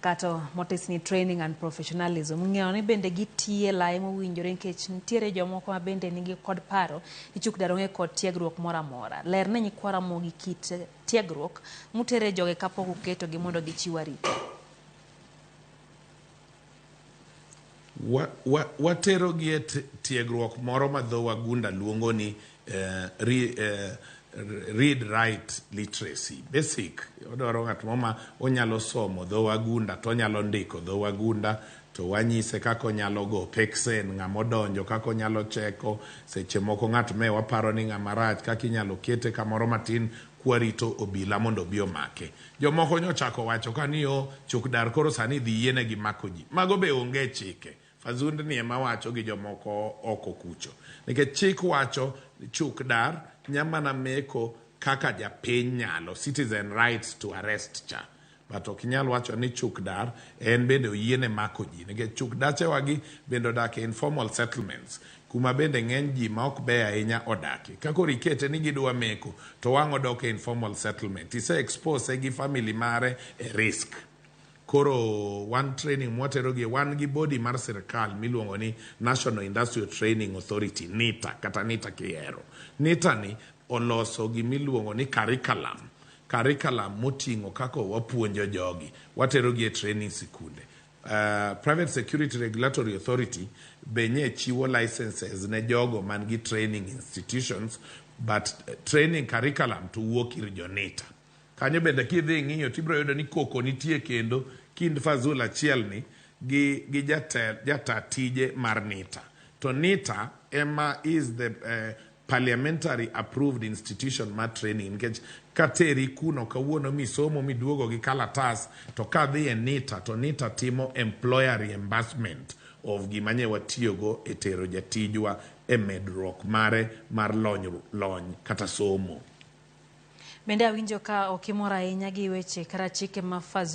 Kata motis ni training and professionalism. Ng'eyo ni bende gitiye lai mowinjore nikech nitiere jomoko ma bende nigi kod paro ni chuk dar onge kod tiegruok moro amora. Ler ne nyikwa Ramogi kit tiegruok mutere joge kapok uketogi mondo gichiw arita. Waterogi e tiegruok moro ma dho wagunda luongo ni read write literacy basic. Odwaro ng'at moro ma onyalo somo dho wagunda to onyalo ndiko dho wagunda, to wanyise kaka onyalo go peksen ng'ama odonjo, kaka onyalo cheko seche moko ng'at me waparo ni ng'ama rach, kaka inyalo kete kamoro matin kwarito obila mondo obi omake. Jomoko nyochako wacho ka ni o chuk dar koro sani dhi yienegi mako ji. Mago be onge chike. Fazundni ema wacho gi jomoko oko kucho. Nikech chik wacho chuk dar nyamana meko kaka japiny nyalo, citizen rights to arrest cha. But ok inyal wacho ni chuk dar en bende oyiene mako ji. Nikech chuk dachewagi bende odak e informal settlements, kuma bende ng'eny ji ma ok beyo ahinya odakie. Ka koro ikete ni gidwa meko, to wang' odok e informal settlement. Ise expose gi family mare e risk. Koro wan training mwaterogi, wan gi body mar sirkal miluongo ni National Industrial Training Authority, NITA, kata NITA kihero. NITA ni oloso gimiluongo ni curriculum. Curriculum moting'o kaka wapuonjo jogi. Waterogi e training sikunde. Private Security Regulatory Authority be nye chiwo licenses ne jogo man gi training institutions, but training curriculum to wuok ir jo NITA. Kanyo bende kidhi ing'iyo tibiro yudo ni koko nitie kendo kind Fazul achiel ni gi jata tije mar NITA. To NITA ema is the parliamentary approved institution mar training, nikech kateri kuno kawuono misomo miduogo gi kalatas, to kadhi e NITA to NITA timo employer reimbursement of gima nye watiyogo e tero jatijwa e medruok mare mar lony kata somo. Bende awinjo ka ok imor ahinya gi weche kata chike ma Fazul